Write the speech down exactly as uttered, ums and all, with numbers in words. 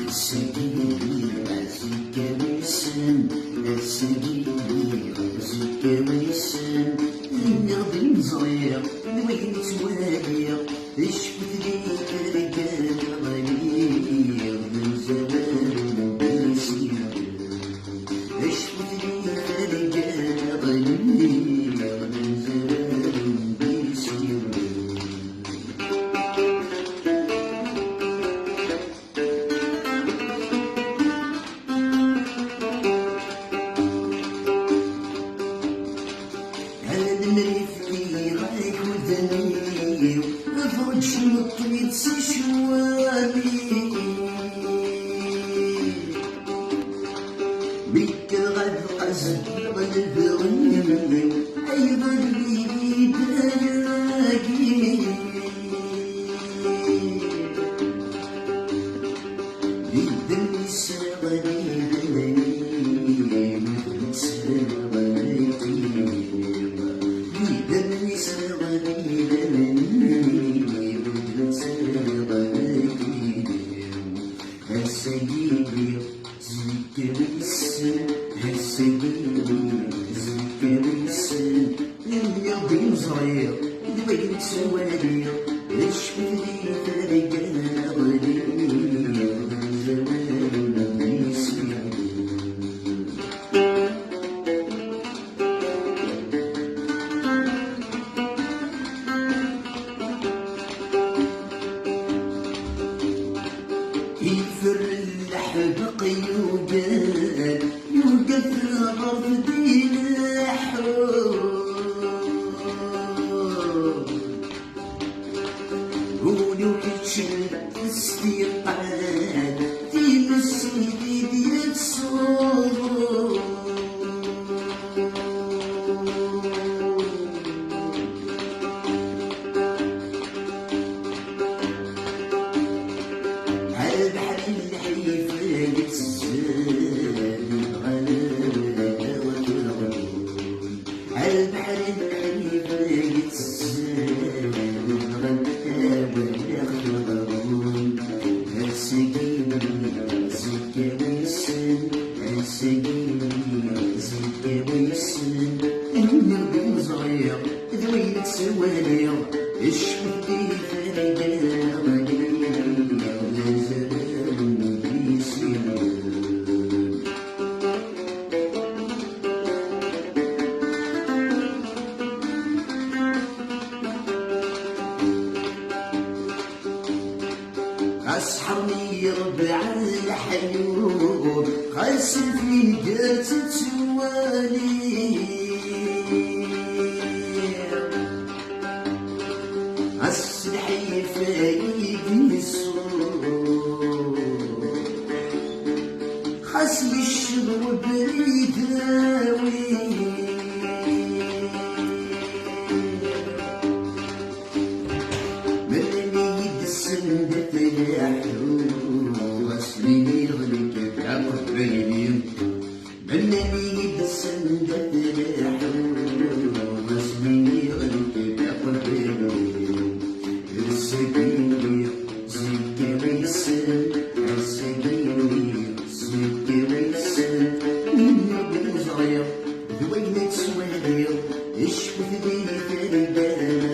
Ass-agi azekka wissen, ass-agi azekka wissen, nniɣ-d ur ẓriɣ d wayen ttwaliɣ, acku tella tergala ɣliɣ d amezwaru n Dda Sidi. Acku tella tergala ɣliɣ d amezwaru n Dda Sidi. Ad nemri fkiɣ-ak udem-iw, ḍeǧǧ meṭṭi-d si ccwami. Mi kkreɣ ad qazbeɣ lebɣi-w, ayɣer i d-ayagi? Di ddem yesseɣli d aman-iw, d ttreɣ aydi-w. Di ddem yesseɣli d aman-iw, d ttreɣ aydi-w. Ass-agi lliɣ zikr wissen, ass-agi lliɣ zikr wissen. Nniɣ-d ur ẓriɣ d wayen ttwaliɣ, acku di tergala ɣliɣ d amezwaru n Dda Sidi. Iferr leḥbeq yugan, yugan ɣer tdileḥḥu. Ul-iw yeččel s tiqqad, times i d-yettṣuḍ. Abeḥri n lḥif yettezzan, ɣer lewla-w tleɣmun. Abeḥri n lḥif yettezzan, ɣer lewla-w tleɣmun. Ass-agi azekka wissen, ass-agi azekka wissen. Nniɣ-d ur ẓriɣ d wayen ttwaliɣ, acku di tergala ɣliɣ d amezwaru n Dda Sidi. Xas ḥermi rebɛa leḥyur, xas lfingert ttwaliɣ. Xas lḥif ay d-nessuɣ, xas yecceḍ webrid awi. Melmi i d-send tleḥḥu, asmi i ɣlint aqbayli. Melmi i d-send tleḥḥu, asmi i ɣlint aqbayli. Ass-agi lliɣ zikr wissen,